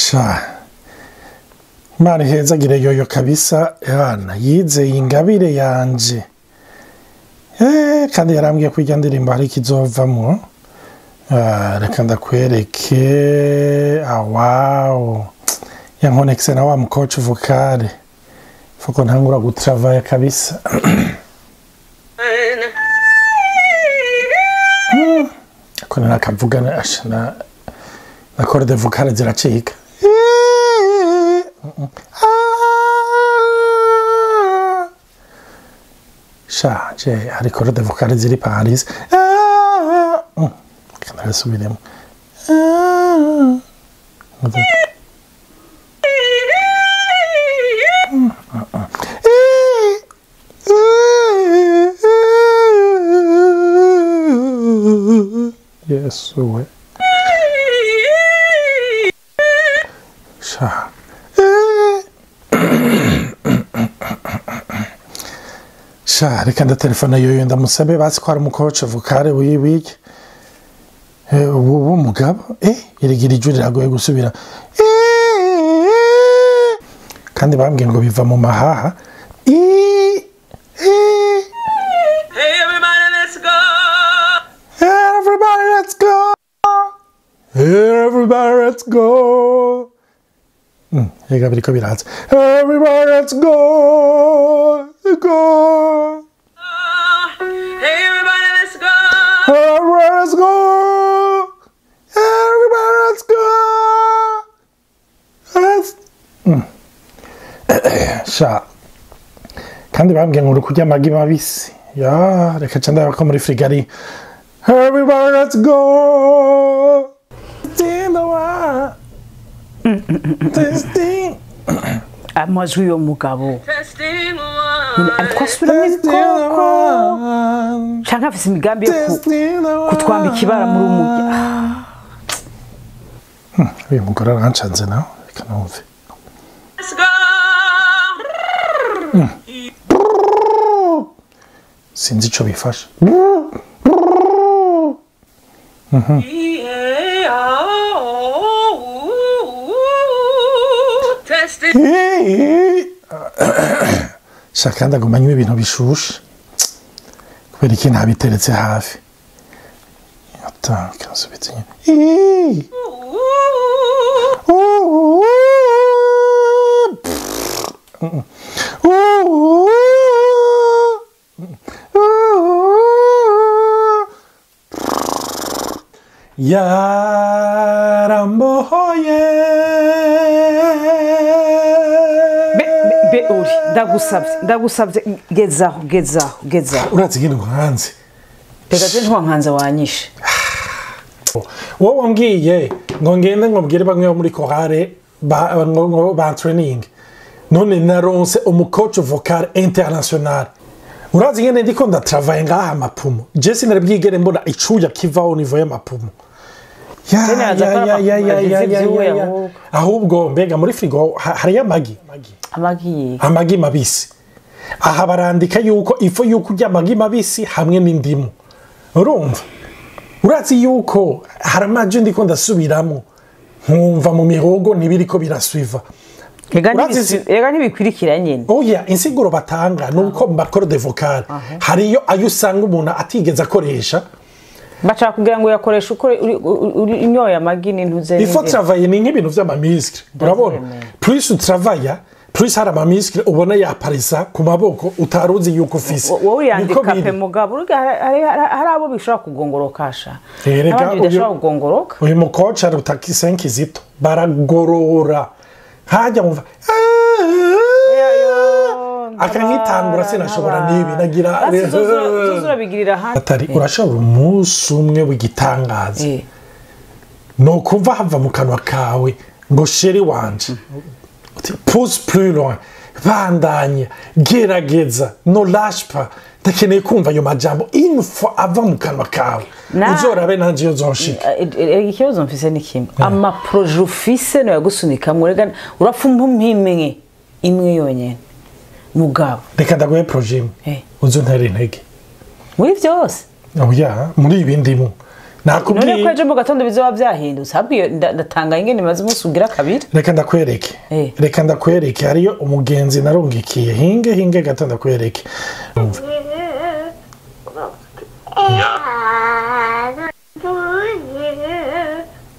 Sha Imana ihezagire Yoyo kabisa, yana yizeye ingabire yanje. Kandi yarambwiye ko irya ndirimbo hari ikizovamwo. Reka ndakwereke. Wow, yankonekise na wa mukoci vocale, fuko ntangura gutravaya kabisa. Ko nakavuga na corde vocale ziracika. Sha, je hari corde vocale ziri Paris. Kanasubiremo. Yesu we. Sha. Sha, reka ndatelefona Yoyo ndamusabe basi ko hari umukoci vocale wiwiki w'umugabo. Irigira ijwi riragoye gusubira, kandi bambwiye ngo biva mu mahaha. Hey everybody, let's go. Hey everybody, let's go. Hey everybody, let's go. Reka biriko biraza. Everybody, let's go. Go. Hey everybody, let's go. Everybody, let's go. Everybody, let's go. Let's. Sha. Kandi bambwiye ngo uri kurya amagi mabisi. Ya, reka ca ndaba ko muri frigo ari. Everybody, let's go. Testing. Amajwi y'uwo mugabo Testing one. ariko asubiramo ibikoko canke afise imigambi yo kutwambika ibara muri umurya. Uyu mugore arancanze nawe, reka numve. Let's go. Sinzi ico bifasha. Testing. Sha, kandi aguma anywa ibintu bishushe kubera iki ntabiteretse hafi. Ata, kansubiza inyuma. Yarambohoye. Be uri, ndagusavye, ndagusavye, gezaho, gezaho, gezaho. Urazi ingene nkanze? Reka je ntiwankanze wanyishe. Wowe wambwiye ngo ngende ngo mbwire bamwe bo muri chorale ba training, none naronse umucoach vocal international. Urazi ingene ndiko ndatravaye ngaha amapumo, je sinari bwigere mbona icuya kiva au niveau y'amapumo. Ya, Je nibaza ko ya, ya, ya, amapumo ya, agize ya, ivyuya ya, ya. ahubwo. Ahubwo mbega muri frigo hariyo amagi. Amagi. Amagi mabisi. Aha barandika yuko ifo yuko urya amagi mabisi hamwe n'indimu. Urumva? Urazi yuko hari amajwi ndiko ndasubiramo nkumva mu mihogo ntibiriko birasuiva. Ega Urazi ega ntibikwirikira nyene. Oya, insiguro batanga nuko mu macorde vocale hariyo ayo usanga umuntu atigeze akoresha. Bashaka kugira ngo uyakoreshe uko uri inyoye amagi n'intuze. Il faut travailler, ni nk'ibintu vy'amamiscle. Urabona? Ndavyemeye. Plus utravailla, plus hari amamiscle ubona yaparisa ku maboko utaruzi yuko ufise. Wowe Niko yandika biri. pe mugabo urya hari abo bishobora kugongorokasha, Erega abandi bidashobora kugongoroka. Uyu mukoci aruta Kizito, baragorora hajya mumva akankitangura, sinashobora n'ibi nagira. Basi zozurabigirira ahandi. Atari urashobora umunsi umwe w'igitangaza ni ukuva hava mu kanwa kawe ngo chéri wanje, uti pousse plus loin, bandanya, gerageza, ne lâche pas. Ndakeneye kumva ayo majambo une fois ava mu kanwa kawe. Uzorabe nanje iyo nzonshika. Ikibazo mfise ni kimwe: amaprojets ufise no yagusunikamwo, rega urapfa imwe imwe yonyene mugabo. Reka ndaguhe projet imwe, uzo ntera intege. Muri vyose. Oya, muri ibi ndimo Nakubwiye. None ko ejo mu gatondo bizoba byahindutse, habwiye ndatanga ingene maze umunsi ugira kabiri. Reka ndakwereke. Reka ndakwereke, hariyo umugenzi narungikiye. Hinge hinge gato ndakwereke.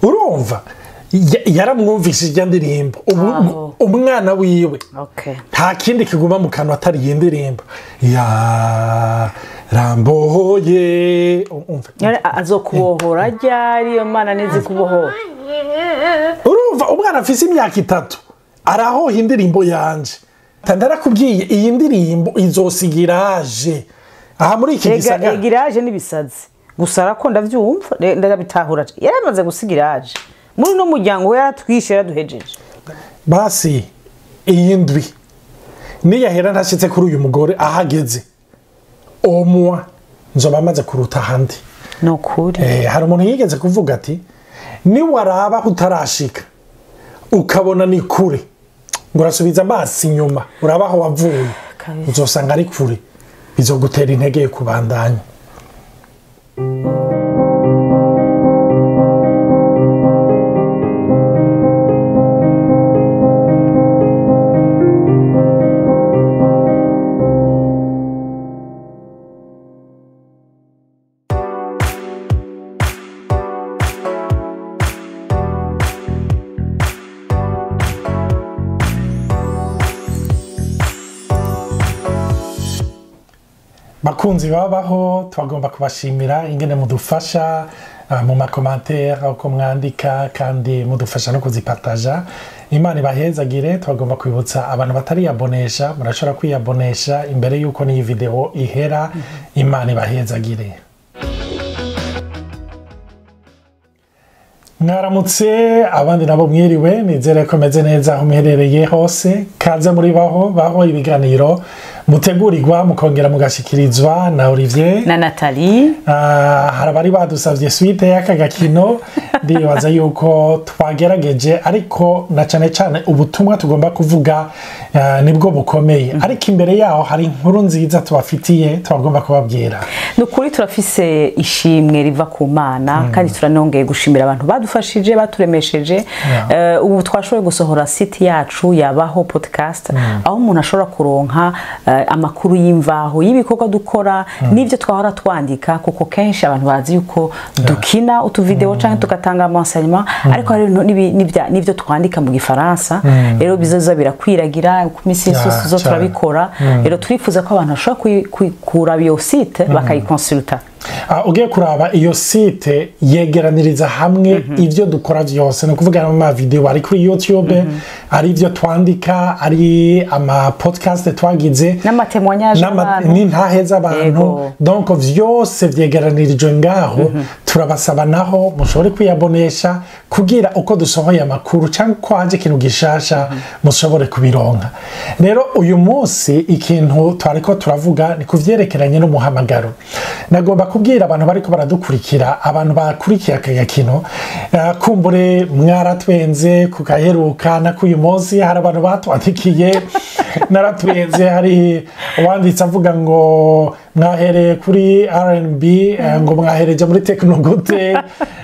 Urumva yaramwumvise ijya ndirimbo, umwana wiwe nta kindi kiguma mu kanwa atari iyi ndirimbo ya ramboye. Azokubohora ryari iyo mana nizi kubohora? Urumva umwana afise imyaka 3 arahoha indirimbo yanje. Ndarakubwiye iyi ndirimbo izosigiraje aha muri iki gisagara. Igiraje nibisazi gusa arako ndavyumva ndabitahura, yaramaze gusigiraje muri no muryango yaratwishe yaraduhejeje. Basi iyi ndwi niyahera ntashitse kuri uyu mugore ahageze omwa nzoba amaze kuruta ahandi. Nukuri hari umuntu yigeze kuvuga ati ni waraba utarashika ukabona ni kure ngo urasubiza amaso inyuma urabaho wavuye uzosanga ari kure, bizogutera intege yo kubandanya. Bakunzi babaho, twagomba kubashimira ingene mudufasha mu makomantere uko mwandika, kandi mudufasha no kuzipartaja. Imana ibahezagire. Twagomba kwibutsa abantu batariyabonesha, murashobora kwiyabonesha imbere yuko n'iyi video ihera. Imana ibahezagire. Mwaramutse abandi nabo mwiriwe, nizere ko meze neza aho muherereye hose. Kaze muri baho baho ibiganiro mutegurirwa mukongera mugashikirizwa na Olivier na Nathalie. Hari abari badusavye suite y'aka gakino, ndibaza yuko twagerageje, ariko na cane cane ubutumwa tugomba kuvuga nibwo bukomeye. Ariko imbere yaho hari inkuru nziza tubafitiye twagomba kubabwira. Nukuri turafise ishimwe riva ku Mana, kandi turanongeye gushimira abantu badufashije baturemesheje. Ubu twashoboye gusohora site yacu yabaho podcast, aho umuntu ashobora kuronka amakuru y'imvaho y'ibikorwa dukora n'ivyo twahora twandika, kuko kenshi abantu bazi yuko dukina utuvideo canke tugatanga amanseignement, ariko hari n'ivyo twandika mu gifaransa. Rero bizoza birakwiragira ku misi yose zo turabikora. Rero turifuza ko abantu bashobora kura iyo site bakayikonsulta. Ugiye kuraba iyo site yegeraniriza hamwe ivyo dukora vyose, no kuvuga ama video ari kuri YouTube, ari ivyo twandika, ari ama podcast twagize, n'amatémoignage abantu n'intaheza abantu. Donc vyose vyegeranirijwe ngaho. Turabasaba naho mushobore kwiyabonesha kugira uko dusohoye amakuru cyangwa ko haje ikintu gishasha mushobore kubironka. Rero uyu munsi ikintu twariko turavuga ni kuvyerekeranye n'umuhamagaro. Nagomba kubwira abantu bariko baradukurikira, abantu bakurikiye aka gakino, kumbure mwaratwenze kugaheruka na kuyu munsi hari abantu batwandikiye naratwenze. Hari uwanditse avuga ngo mwahereye kuri R&B, ngo mwahereje muri techno gute.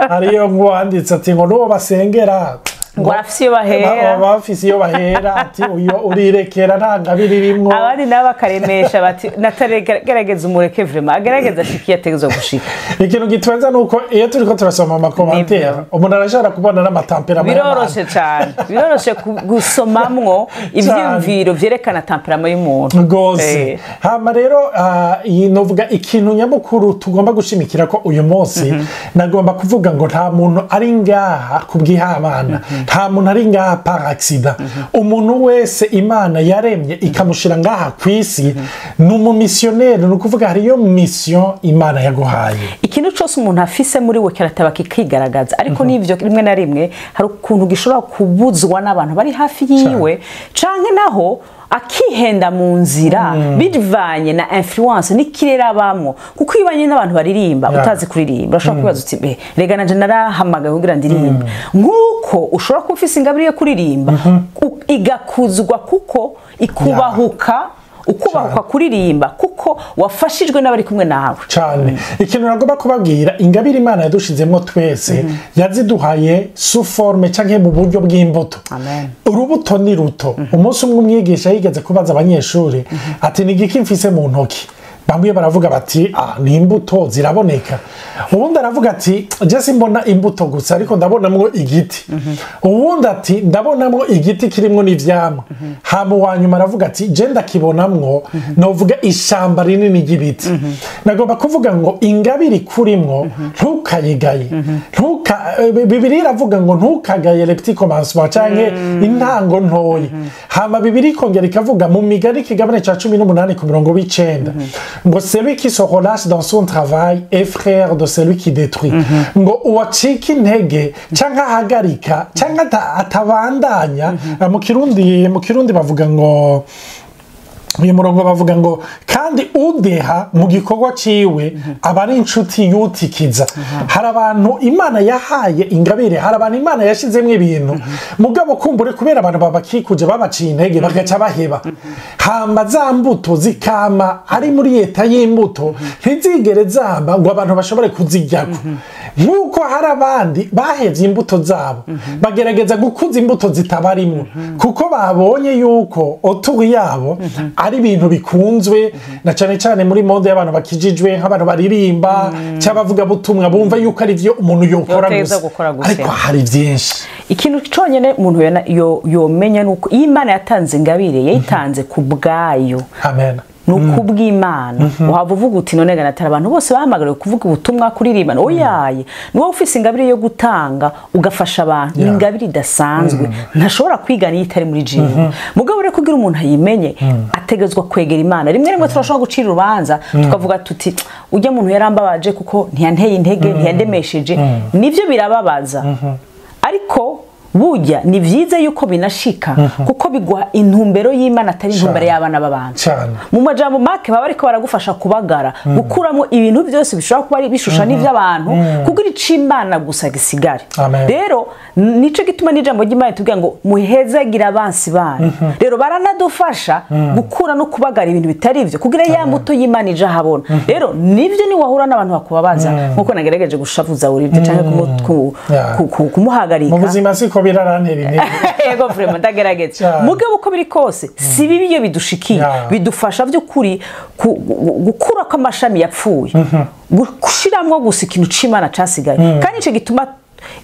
Hariyo nk'uwanditse ati ngo nuwo basengera ngo arafise iyo bahera, bafise iyo bahera, ati uyo urirekera nta ngabiri rimwo. Abandi nabo bakaremesha bati natagerageza umureke vraiment agerageza ashikiye ategezwa gushika. Ikintu gitwenza nuko iyo turiko turasoma amakomantere umuntu arashobora kubona n'amatemperament. Biroroshe cyane, biroroshe gusomamwo ivyiyumviro vyerekana temperament y'umuntu rwose. Hama rero iyi novuga ikintu nyamukuru tugomba gushimikira ko uyu munsi nagomba kuvuga ngo nta muntu ari ngaha kubwihamana, nta muntu ari ngaha par accident. Umuntu wese Imana yaremye ikamushira ngaha kwisi ni umumissionnaire, ni ukuvuga hariyo mission Imana yaguhaye. Ikintu cyose umuntu afise muri we kirataba kikigaragaza, ariko n'ivyo rimwe na rimwe hari ukuntu gishobora kubuzwa n'abantu bari hafi yiwe, canke naho akihenda mu nzira bivanye na influence n'ikirere abamwo, kuko iyo ubanye n'abantu baririmba utazi kuririmba urashobora kwibaza uti rega nanje narahamagaye kugira ndirimbe. Nkuko ushobora kuba ufise ingabire yo kuririmba igakuzwa kuko ikubahuka Ukubahuka kuririmba kuko wafashijwe n'abari kumwe nawe. Cyane. Ikintu nagomba kubabwira, ingabire Imana yadushizemo twese yaziduhaye sous forme canke mu buryo bw'imbuto. Amen. Urubuto ni ruto. Umunsi umwe umwigisha yigeze kubaza abanyeshuri ati ni igiki mfise mu ntoki? Bamwe baravuga bati ni imbuto ziraboneka. Uwundi aravuga ati je simbona imbuto gusa ariko ndabonamwo igiti. Uwundi ati ndabonamwo igiti kirimwo n'ivyamwa. Hama uwa nyuma aravuga ati je ndakibonamwo novuga ishamba rinini ry'ibiti. Nagomba kuvuga ngo ingabire ikurimwo ntukayigaye. Bibiliya iravuga ngo ntukagaye le petit commencement canke intango ntoyi. Hama Bibiliya ikongera ikavuga mu Migani ikigabane ca 18 ku murongo w'icenda ngo celui qui se relâche dans son travail est frère de celui qui détruit. Ngo uwacika intege canke ahagarika canke atabandanya. Mu Kirundi bavuga ngo uyu murongo bavuga ngo kandi udeha mu gikorwa ciwe aba ari inshuti yutikiza. Hari abantu Imana yahaye ingabire, hari abantu Imana yashizemwo ibintu, mugabo kumbure kubera abantu babakikuje babaciye intege bagaca baheba. Hamba za mbuto zikama ari muri yeta y'imbuto ntizigere zamba ngo abantu bashobore kuziryako. Nk'uko hari abandi bahevye imbuto zabo bagerageza gukuza imbuto zitabarimwo kuko babonye yuko autour yabo ari ibintu bikunzwe, na cyane cyane muri mode y'abantu bakijijwe nk'abantu baririmba cyangwa bavuga butumwa bumva yuko ari byo umuntu yokora gusa, ariko hari byinshi. Ikintu cyonyine umuntu yomenya nuko iyo Imana yatanze ingabire yayitanze ku bwayo. Amen. Nukubw'Imana. Uhava uvuga uti none ganatara abantu bose bahamagariwe kuvuga ubutumwa kuririmba. Oyaye, niwowe ufise ingabire yo gutanga ugafasha abantu, ingabire idasanzwe ntashobora kwigana iyo itari muri jewe. Mugabo rero kugira umuntu ayimenye ategezwa kwegera Imana. Rimwe rimwe turashobora gucira urubanza tukavuga tuti ujya muntu yarambabaje kuko ntiyanteye intege, ntiyandemesheje. Nivyo birababaza, ariko burya ni vyiza yuko binashika kuko biguha intumbero y'Imana atari intumbero y'abana b'abantu. Mu majambo make baba ariko baragufasha kubagara, gukuramo ibintu byose bishobora kuba ari bishusha n'ivy'abantu kugira icimana gusa gisigare. Rero nico gituma n'ijambo ry'Imana tubwira ngo muhezagira abansi banyu. Rero baranadufasha gukura no kubagara ibintu bitari ivyo kugira ya mbuto y'Imana ija habona. Rero nivyo ni wahura n'abantu bakubabaza nkuko nagerageje gushavuza urivyo canke kumuhagarika. Mu buzima siko birarantera intege. Yego vraiment ndagerageza. Mugabo uko biri kose si bibi iyo bidushikiye, bidufasha by'ukuri gukura kw'amashami yapfuye, gushiramwo gusa ikintu c'Imana casigaye. Kandi ico gituma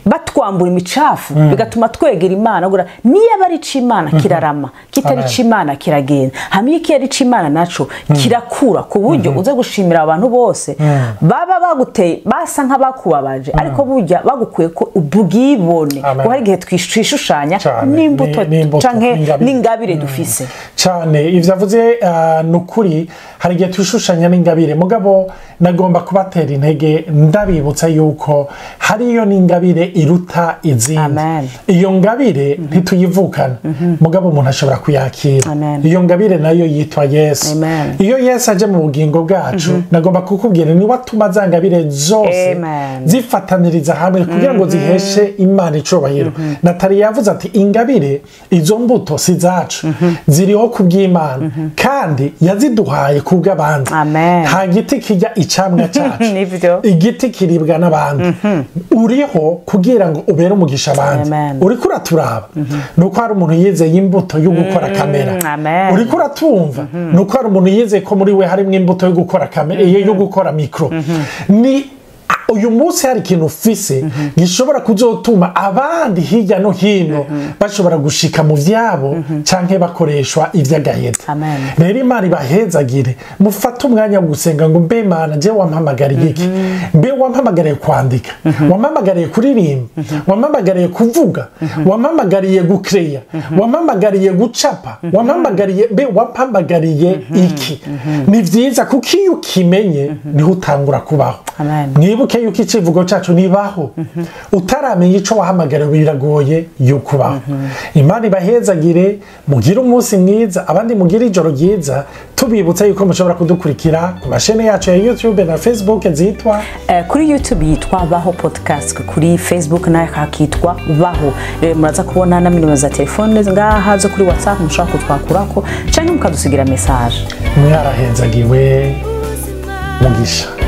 batwambura imicafu bigatuma twegera Imana. Gura niyo bari c'Imana kirarama, kitari c'Imana kiragenda. Hamwe iki ari c'Imana naco kirakura ku buryo uza gushimira abantu bose baba baguteye basa nk'abakubabaje, ariko burya bagukuye ko ubwibone. Ko hari igihe twishushanya n'imbuto canke n'ingabire dufise cyane. Ivyo avuze nukuri, hari igihe twishushanya n'ingabire. Mugabo nagomba kubatera intege ndabibutsa yuko hariyo n'ingabire iruta izindi. Iyo ngabire ntituyivukana, mugabo umuntu ashobora kuyakira. Iyo ngabire nayo yitwa Yesu. Iyo Yesu aje mu bugingo bwacu, nagomba kukubwira ni watuma za ngabire zose zifataniriza hamwe kugira ngo ziheshe Imana icubahiro. Natali yavuze ati ingabire izo mbuto si zacu, ziriho kubw'Imana kandi yaziduhaye kubw'abandi. Nta giti kijya icamwa cyacu, igiti kiribwa n'abandi. Uriho kugira ngo ubere umugisha abandi. Uriko uraturaba nuko hari umuntu yizeye imbuto yo gukora kamera. Uriko uratumva nuko hari umuntu yizeye ko muri we harimo imbuto yo gukora kamera, iyo yo gukora mikro. Ni uyu munsi hari ikintu ufise gishobora kuzotuma abandi hirya no hino bashobora gushika mu vyabo canke bakoreshwa ivy'agaheta. Rero Imana ibahezagire, mufate umwanya wo gusenga ngo mbe Mana je wampamagariye iki? Mbe wampamagariye kwandika, wampamagariye kuririmba, wampamagariye kuvuga, wampamagariye gukreya, wampamagariye gucapa, wampamagariye mbe wampamagariye iki? Ni vyiza kuko iyo ukimenye niho utangura kubaho. Mwibuke Mwibuke yuko icivugo cyacu nibaho. Utaramenya icyo wahamagariwe biragoye yuko ubaho. Imana ibahezagire, mugire umunsi mwiza, abandi mugire ijoro ryiza. Tubibutsa yuko mushobora kudukurikira ku mashene yacu ya YouTube na Facebook zitwa Kuri YouTube yitwa Baho Podcast, kuri Facebook nayo hakitwa Baho. Rero muraza kubona na nimero za telefone ngaha zo kuri WhatsApp mushobora kutwakurako canke mukadusigira message. Mwarahezagiwe, mugisha.